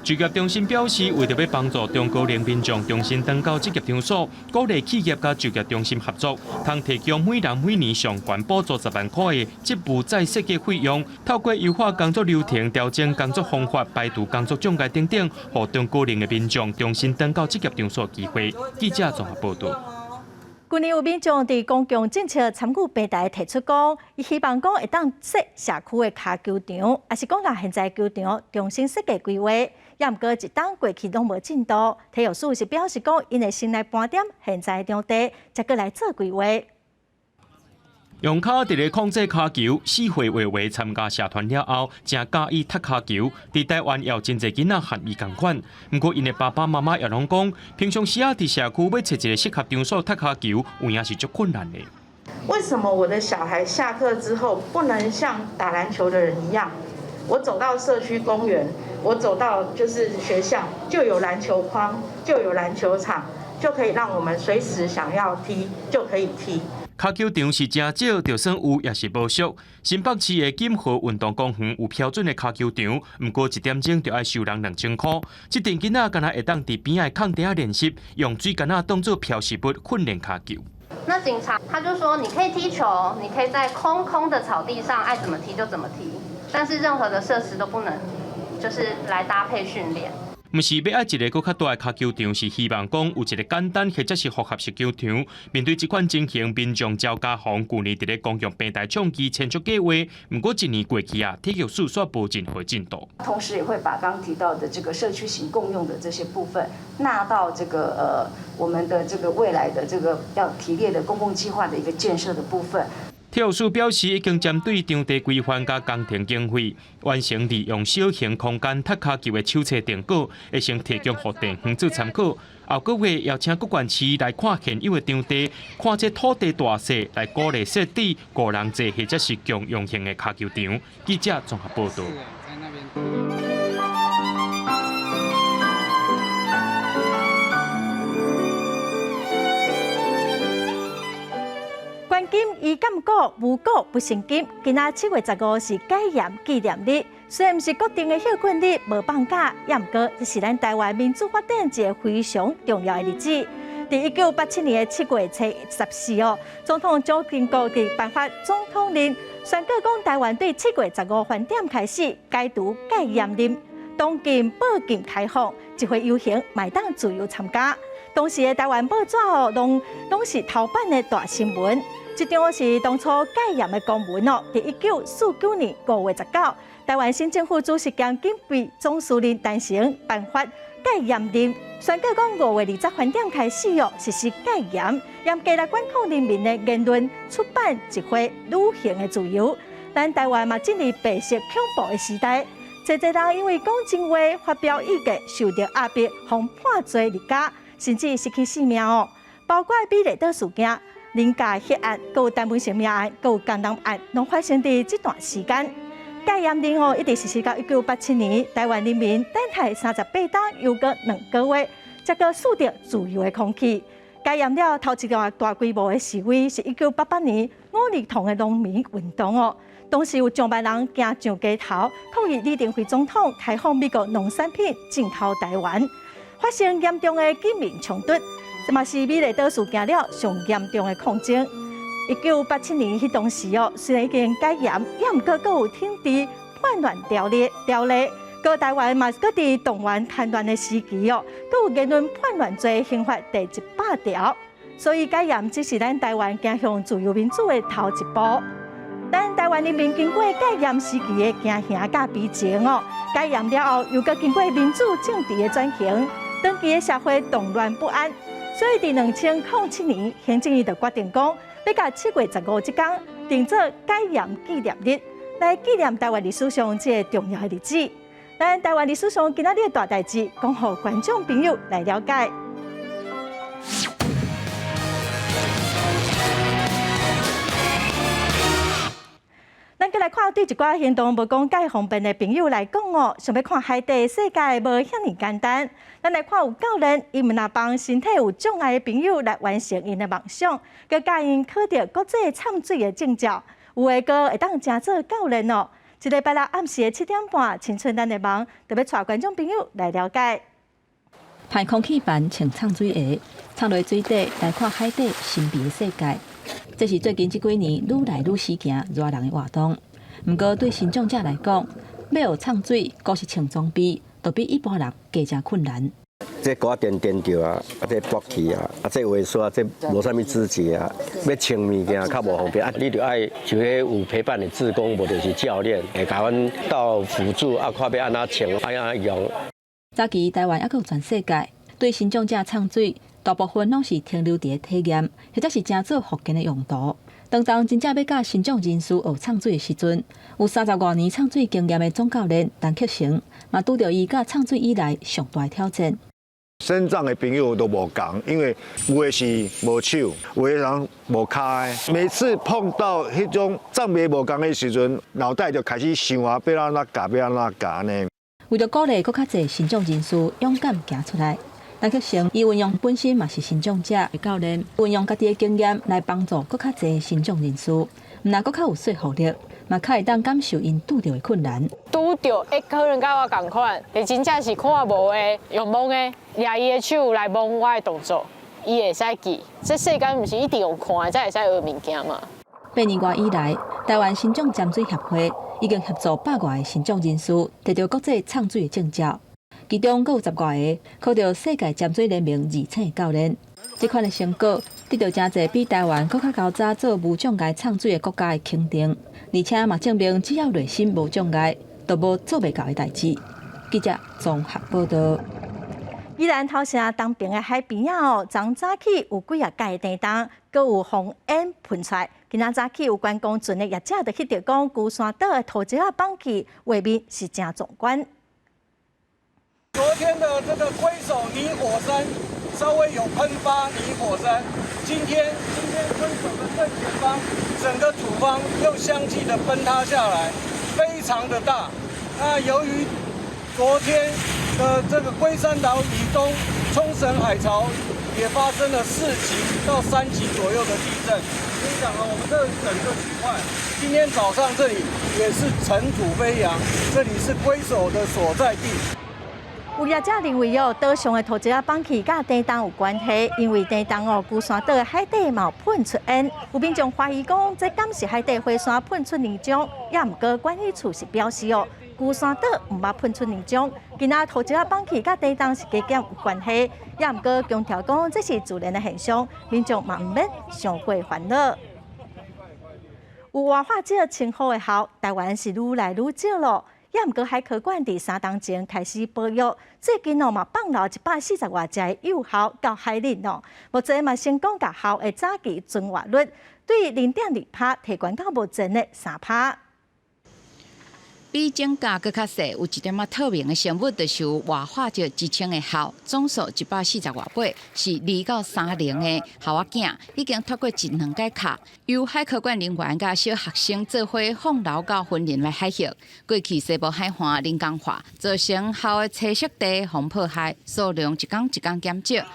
就業中心表示，為著欲幫助中高齡民眾重新轉到職業場所，鼓勵企業佮就業中心合作，通提供每人每年上懸補助10萬箍的職務再設計費用，透過優化工作流程、調整工作方法、排除工作障礙等等，予中高齡的民眾重新轉到職業場所機會。記者綜合報導。
去年有民眾佇公共政策參與平台提出講，伊希望講會當設社區的跤球場，抑是講若現在球場重新設計規劃，也毋過一冬過去攏無進度。體育署是表示講，𪜶會先來盤點現在的場地，才閣來做規劃。
用跤佇咧控制跤球，4歲畫畫參加社團了後，誠佮意踢跤球。佇台灣也有真濟囡仔和伊仝款。毋過，𪜶的爸爸媽媽也攏講，平常時仔佇社區欲揣一個適合場所踢跤球，有影是足困難的。
為什麼我的小孩下課之後不能像打籃球的人一樣？我走到社區公園，我走到就是學校，就有籃球框，就有籃球場，就可以讓我們隨時想要踢就可以踢。
跤球場是誠少，就算有也是無俗。新北市的錦和運動公園有標準的跤球場，毋過一點鐘就愛收人2000箍。這陣囡仔敢若會當佇邊仔的空地仔練習，用水桿仔當做標識物訓練跤球。
那警察他就說：你可以踢球，你可以在空空的草地上愛怎麼踢就怎麼踢，但是任何的設施都不能，就是來搭配訓練。
毋是欲愛一个閣較大的跤球場，是希望講有一个簡單或者是複合式球場。面對這款情形，民眾趙家宏舊年佇咧公共平台倡議遷出計劃，毋過一年過去啊，體育署煞無任何進度。
同時也會把剛提到的這個社區型共用的這些部分納到這個我們的這個未來的這個要提列的公共計劃的一個建設的部分。
體育署表示，已經針對場地規範佮工程經費，完成利用小型空間踢跤球的手冊定稿，會先提供予地方做參考。後個月邀請各縣市來看現有的場地，看這土地大細，來鼓勵設置五人制或者是共用型的跤球場。記者綜合報導。
關金伊鑑古，無古不成金。今仔7月15是戒嚴紀念日，雖然毋是國定的休睏日，無放假，也毋過這是咱台灣民主發展一个非常重要的日子。佇1987年的7月24哦，總統蔣經國佇頒發總統令，宣告講台灣對7月15飯點開始解除戒嚴令，黨禁報禁開放，集會遊行嘛會當自由參加。當時的台灣報紙哦，攏是頭版的大新聞。這張是當初戒嚴的公文哦，佇1949年5月19，台灣新政府主席兼警備總司令陳誠頒發戒嚴令，宣告講5月20飯點開始哦，實施戒嚴，嚴格來管控人民的言論、出版、集會、旅行的自由。咱台灣嘛進入白色恐怖的時代，濟濟人因為講真話、發表意見，受著壓迫，予判罪入監，甚至失去性命哦。包括美麗島事件、林家血案、閣有陳文成命案、閣有江南案，攏發生佇這段時間。戒嚴令哦，一直實施到1987年，台灣人民等待38冬又閣2個月，才閣窸著自由的空氣。戒嚴了頭一個大規模的示威，是1988年五二桐的農民運動哦。當時有上萬人行上街頭，抗議李登輝總統開放美國農產品進口台灣，發生嚴重的警民衝突。這嘛是美麗島事件了上嚴重的抗爭。1987年彼當時哦，雖然已經解嚴，也毋過閣有統治叛亂條例，閣台灣嘛閣佇動員戡亂的時期哦，閣有言論叛亂罪刑法第100條，所以解嚴只是咱台灣走向自由民主的頭一步。咱台灣人民經過戒嚴時期的驚嚇佮悲情哦，解嚴了後又閣經過民主政治的轉型，長期的社會動亂不安。所以，佇2007年，行政院就決定講，欲共7月15這工定做解嚴紀念日，來紀念台灣歷史上這個重要的日子。咱台灣歷史上今仔日的大代誌，講予觀眾朋友來了解。咱閣來看，對一寡行動無講介方便的朋友來講哦，想欲看海底世界無遐爾簡單。咱來看有教練，伊毋但幫身體有障礙的朋友來完成𪜶的夢想，閣教𪜶考著國際泅水的證照，有的閣會當成做教練哦。這禮拜六暗時的7點半，青春咱的夢，就欲帶觀眾朋友來了解。
排空氣帆穿泅水鞋，泅落水底來看海底神秘的世界。這是最近這幾年愈來愈時行熱人的活動。毋過對身障者來講，欲學泅水，閣是穿裝備，都比一般人加誠困難。
這掛電電著啊，啊這拔去啊，啊這萎縮啊，這無啥物知覺啊，欲穿物件較無方便啊，你著愛就彼有陪伴的志工，無就是教練會共阮鬥輔助啊，看欲按怎穿，按怎用。
早期台灣猶閣有全世界對身障者泅水，大部分攏是停留佇咧體驗，或者是成做復健的用途。當真正欲教身障人士學泅水的時陣，有30外年泅水經驗的總教練陳克成，嘛拄著伊佮泅水以來上大挑戰。
身障的朋友都無仝，因為有的是無手，有的人無跤的。每次碰到彼種障別無仝的時陣，腦袋就開始想啊，欲按怎教，欲按怎教呢？
為著鼓勵閣較濟身障人士勇敢行出來，陳克成伊運用本身嘛是身障者的教練，運用家己的經驗來幫助閣較濟身障人士，毋但閣較有說服力，嘛較會當感受𪜶拄著的困難。
拄著會可能佮我仝款，你真正是看無的，用摸的，掠伊的手來摸我的動作，伊會使記。這世間毋是一定用看的才會使學物件嘛。
8年外以來，台灣身障潛水協會已經協助百外个身障人士摕著國際藏水的證照，其中閣有10外個考著世界潛水聯盟認證教練。這款的成果得到誠濟比台灣閣較較早做無障礙藏水的國家的肯定，而且嘛證明只要內心無障礙，就無做袂到的代誌。記者綜合報道。
宜蘭頭城東爿的海邊仔哦，昨早起有幾仔個地動，閣有紅煙噴出來。今仔早起有觀光船的業者就翕著講，龜山島的土石仔崩去，畫面是誠壯觀。
昨天的這個龜首泥火山稍微有噴發泥火山，今天龜首的正前方，整個主峰又相繼的崩塌下來，非常的大。那由於昨天的這個龜山島以東沖繩海槽也發生了4級到3級左右的地震，影響了我們這整個區塊。今天早上這裡也是塵土飛揚，這裡是龜首的所在地。
有業者認為哦，島上的土石仔崩去佮地動有關係，因為地動哦，龜山島的海底嘛有噴出煙，有民眾懷疑講，這敢是海底火山噴出泥漿？也毋過管理處是表示哦，龜山島毋捌噴出泥漿，今仔土石仔崩去佮地動是加減有關係，也毋過強調講這是自然的現象，民眾嘛毋免傷過煩惱。有活化石稱號的猴，台灣是愈來愈少咯。也毋過海科館佇3冬前開始保育，最近哦嘛放流140外隻幼猴到海裡哦，目前嘛成功共猴的早期存活率對0.2趴提懸到目前的3趴。
比種價閣較細，有一點仔透明的生物，就是有活化石之稱的猴，總數140外尾，是2到3齡的猴仔囝，已經脫過一兩擺殼。由海科館人員佮小學生做伙放流到雲林的海域，過去西部海岸人工化，造成猴的棲息地予破壞，數量一工一工減少。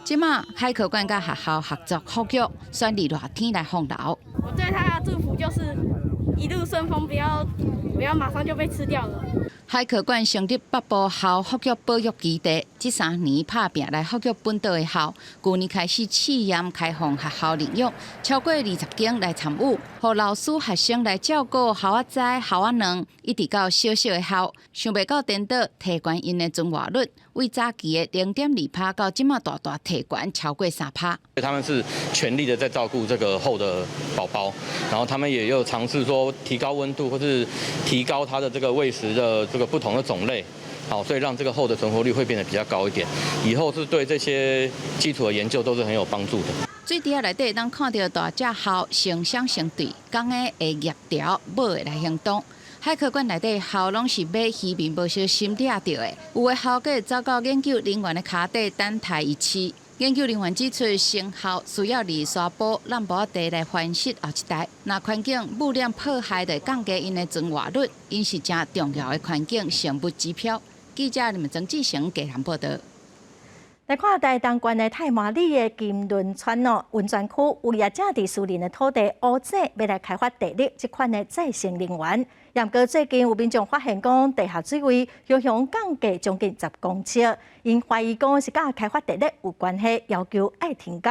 這馬海科館佮學校合作復育，選佇熱天來放流。
我對他的祝福就是一路順風，不要馬上就被吃掉了。
海科館成立北部猴復育保育基地，這3年拍拚來復育本島的猴。舊年開始試驗開放學校認養，超過20間來參與，予老師學生來照顧猴仔崽、猴仔卵，一直到小小的猴。想袂到顛倒提懸𪜶的存活率，為早期的0.2趴到這馬大大提懸超過3趴。
他們是全力的在照顧這個猴的寶寶，然後他們也有嘗試說提高溫度，或是提高它的這個餵食的這個不同的種類，好，所以讓這個猴的存活率會變得比較高一點。以後是對這些基礎的研究都是很有幫助的。
水池仔內底會當看著大隻猴成雙成對，公的會協調，母的來行動。海科館內底猴攏是買漁民無小心掠著的，有的猴閣會走到研究人員的跤底等待伊飼。研究人員指出，成猴需要佇沙埔、濫埔地來繁殖後一代。若環境污染破壞，就會降低𪜶的存活率，𪜶是誠重要的環境生物指標。記者林曾志成家人報道。
來看台東縣的太麻里的金崙村哦，溫泉區有業者佇私人的土地烏井欲來開發地熱這款的再生能源。毋過最近有民眾發現講地下水位雄雄降低將近10公尺，𪜶懷疑講是佮開發地熱有關係，要求愛停工。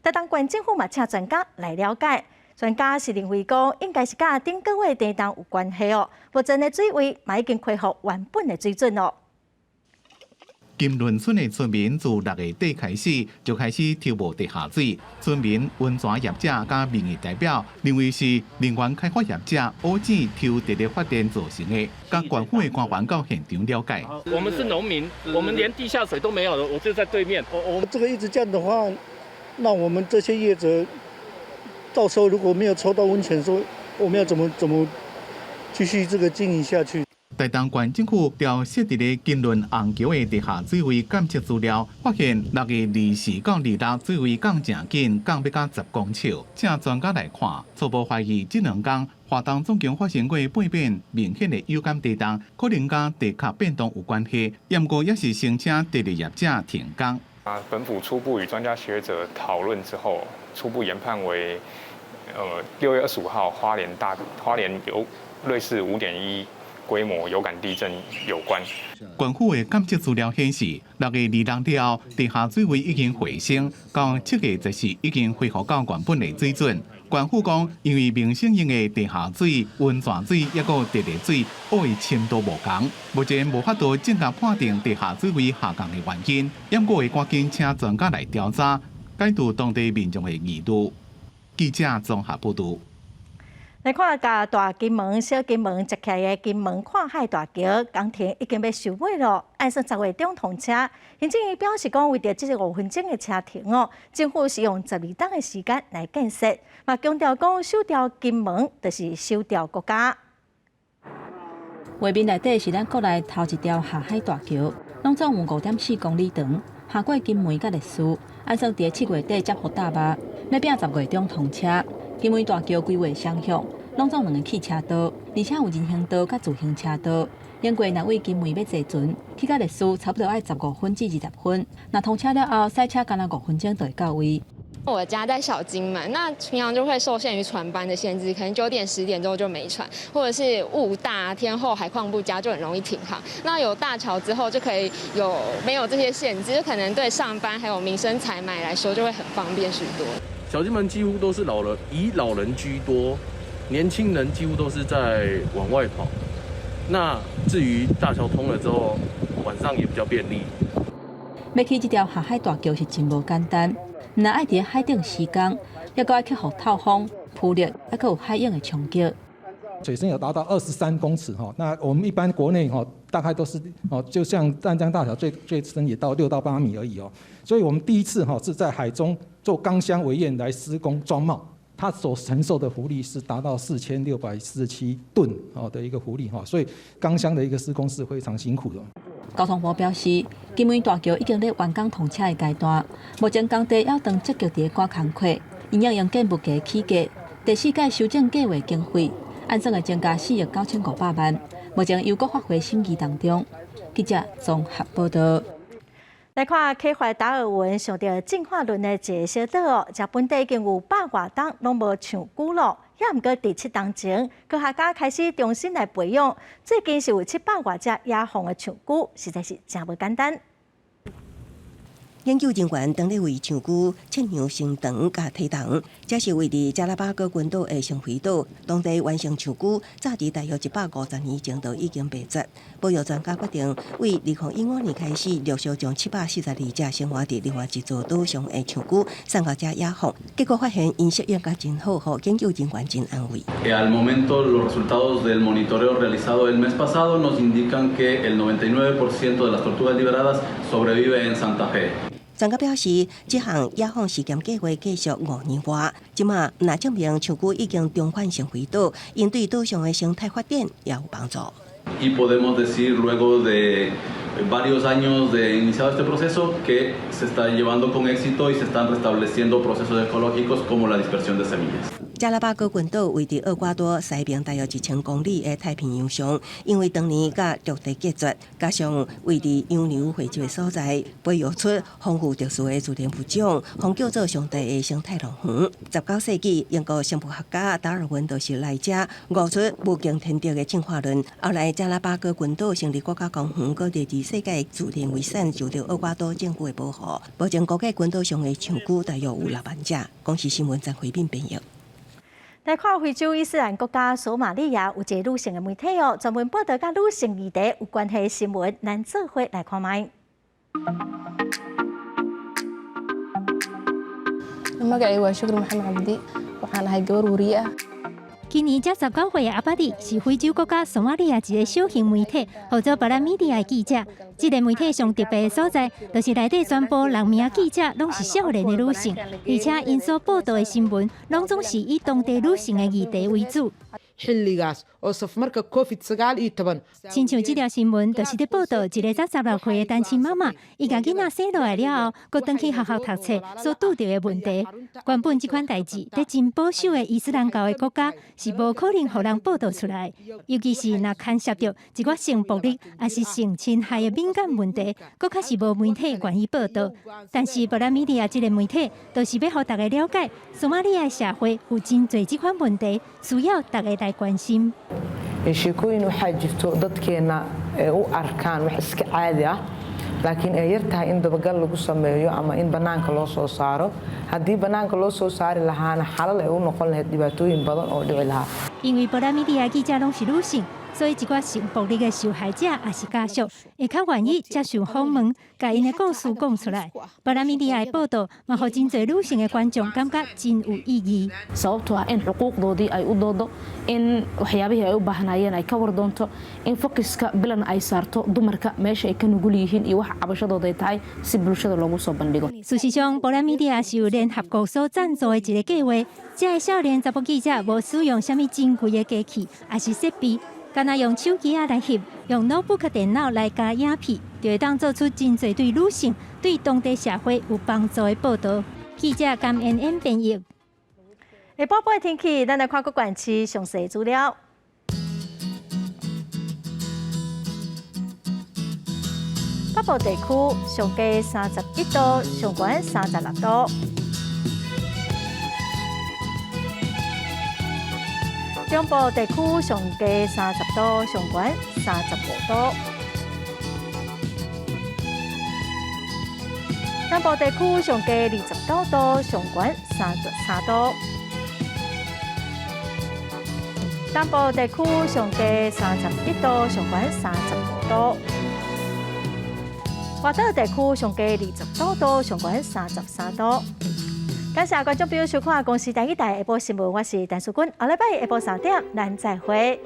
台東縣政府嘛請專家來了解，專家是認為講應該是佮頂個月地動有關係哦。目前的水位嘛已經恢復原本的水準咯。
金崙村的村民自6月底開始就開始抽無地下水，村民、溫泉業者佮民意代表認為是能源開發業者烏井抽地熱發電造成的，佮縣府的官員到現場了解。
我們是農民，我們連地下水都沒有，我就在對面。
我們這個一直這樣的話，那我們這些業者到時候如果沒有抽到溫泉，說我們要怎麼繼續這個經營下去？
台東縣政府調設佇咧金崙紅橋的地下水位監測資料，發現6月24到26水位降誠緊，降欲到10公尺。請專家來看，初步懷疑這兩工花東總共發生過八遍明顯的有感地動，可能佮地殼變動有關係。毋過也是先請地熱業者停工。
啊，本府初步與專家學者討論之後，初步研判為，6月25號花蓮有類似5.1規模有感地震有關。
縣府的監測資料顯示，6月26了後，地下水位已經回升，到7月14已經恢復到原本的水準。縣府講，因為民生用的地下水、溫泉水抑閣地熱水，挖的深度無仝，目前無法度正確判定地下水位下降的原因。毋過會趕緊請專家來調查，解除當地民眾的疑慮。記者綜合報導。
來看共大金門、小金門接起來的金門跨海大橋工程已經欲收尾囉，按算10月中通車。行政院表示講，為著這個5分鐘的車程哦，政府是用12冬的時間來建設，嘛強調講守牢金門就是守牢國家。
畫面內底是咱國內頭一條下海大橋，攏總有5.4公里長，下過金門佮麗士，按算佇7月底接予搭肉，欲拼10月中通車。金門大橋規劃雙向，攏總兩個汽車道，而且有人行道佮自行車道。經過若對金門欲坐船，去到麗士差不多愛15分至20分。若通車了後，駛車干焦5分鐘就會到位。
我家在小金門，那平常就會受限於船班的限制，可能9點10點之後就沒船，或者是霧大天候海況不佳，就很容易停航。那有大橋之後，就可以有沒有這些限制，就可能對上班還有民生採買來說就會很方便許多。
小金門幾乎都是老人，以老人居多，年輕人幾乎都是在往外跑。那至於大橋通了之後，晚上也比較便利。
欲起這條下海大橋是真無簡單，毋但愛佇海頂施工，抑閣愛克服透風、浮力，抑閣有海湧的衝擊。
水深有達到23公尺哈，那我們一般國內哈大概都是哦，就像淡江大橋最最深也到6到8米而已哦，所以我們第一次哈是在海中做鋼箱圍堰來施工裝帽，它所承受的浮力是達到4647噸哦的一個浮力哈，所以鋼箱的一個施工是非常辛苦的。
交通部表示，金門大橋已經咧完工通車的階段，目前工地猶當積極佇咧趕工課，𪜶用建物價起價，第四屆修正計劃經費按算會增加4億9500萬，目前猶閣發回審議當中。記者綜合報導。
來看啟發達爾文想著進化論的一個小島哦，遮本地已經有百外冬攏無長龜囉，也毋過佇7冬前，科學家開始重新來培養，最近是有700外隻野放的長龜，實在是誠無簡單。
研究人員當咧為長龜測量身長佮體重，這是位佇加拉巴哥群島的聖菲島，當地原生長龜早佇大約150年前就已經滅絕。保育專家決定，對2015年開始，陸續將742隻生活佇另外一座島上的長龜送到遮野放，結果發現𪜶適應甲真好，予研究人員真安慰。
Al momento, los resultados del monitoreo realizado el mes pasado nos indican que el 99% de las tortugas liberadas sobrevive en Santa Fe.
專家表示，這項野放試驗計劃繼續5年外，這馬若證明長龜已經重返聖菲島，𪜶對島上的生態發展也有幫助。
Y podemos decir luego de varios años de iniciado este proceso que se está llevando con éxito y se están restableciendo procesos ecológicos como la dispersión de semillas.
加拉巴哥群島位佇厄瓜多西邊大約1000公里的太平洋上，因為當年佮陸地隔絕，加上位佇洋流匯集的所在，培育出豐富特殊的自然物種，予叫做上帝的生態樂園。19世紀，英國生物學家達爾文就是來遮悟出物競天擇的進化論。後來，加拉巴哥群島成立國家公園，閣列入世界自然遺產，受著厄瓜多政府的保護。目前估計群島上的長龜大約有6萬隻。公視新聞張惠敏編譯。
來看非洲伊斯蘭國家索馬利亞有一个女性的媒體哦，專門報道佮女性議題有關係的新聞，咱做伙來看覓。
Magacayga waa Shukri Maxamed Cabdi, waxaan ahay gabar wariye ah。
今年才19歲的阿巴蒂是非洲國家索馬利亞一个小型媒體，號做巴拉米迪亞的記者。這个媒體上特別的所在，就是內底全部人名記者攏是少年的女性，而且𪜶所報道的新聞，攏總是以當地女性的議題為主。
Xilligaas
Oo safmarka COVID-19。
親像這條新聞，就是佇報導一个才16歲的單親媽媽，伊共囡仔生落來了後，閣轉去學校讀冊所拄著的問題。原本這款代誌，佇真保守的伊斯蘭教的國家是無可能予人報導出來，尤其是若牽涉著一寡性暴力，抑是性侵害的敏感問題，閣較是無媒體願意報導。但是，博蘭米利亞這个媒體，就是欲予大家了解，索馬里亞社會有真濟這款問題，需要大家來關心。
Sheekooyin waxaa jirto dadkeena u arkaan wax iska caadi ah, laakiin ay yar tahay in dabagal lagu sameeyo ama in bannaanka loo soo saaro. Haddii bannaanka loo soo saari lahaana, xalal ay u noqon lahayd dhibaatooyin badan oo dhici lahaa。
因為博蘭米利亞記者攏是女性，所以一寡性暴力的受害者抑是家屬，會較願意接受訪問，共𪜶的故事講出來。博蘭米利亞的報導，嘛，予真濟女性的觀眾感覺真有意義。
Sababtoo ah in xuquuqdoodii ay u doodo, in waxyaabihii ay u baahnaayeen ay ka war doonto, in focuska Bilan ay saarto dumarka meesha ay ka nugul yihiin iyo waxa cabashadooda ay tahay si bulshada loogu soo bandhigo。
事實上，博蘭米利亞是由聯合國所贊助的一个計劃。這个少年查埔記者無使用啥物真貴的機器，抑是設備，干焦用手機仔來翕，用 notebook 電腦來加影片，就會當做出真濟對女性、對當地社會有幫助的報導。記者甘恩恩編譯。
下晡的天氣，咱來看各縣市詳細資料。北部地區上低31度，上懸36度。中部地區上低30度，上懸35度。南部地區上低29度，上懸33度。東部地區上低31度，上懸35度。外島地區上低29度，上懸33度。感謝觀眾朋友收看《公視台語台》下晡新聞，我是陳淑君，後禮拜下晡3點，咱再會。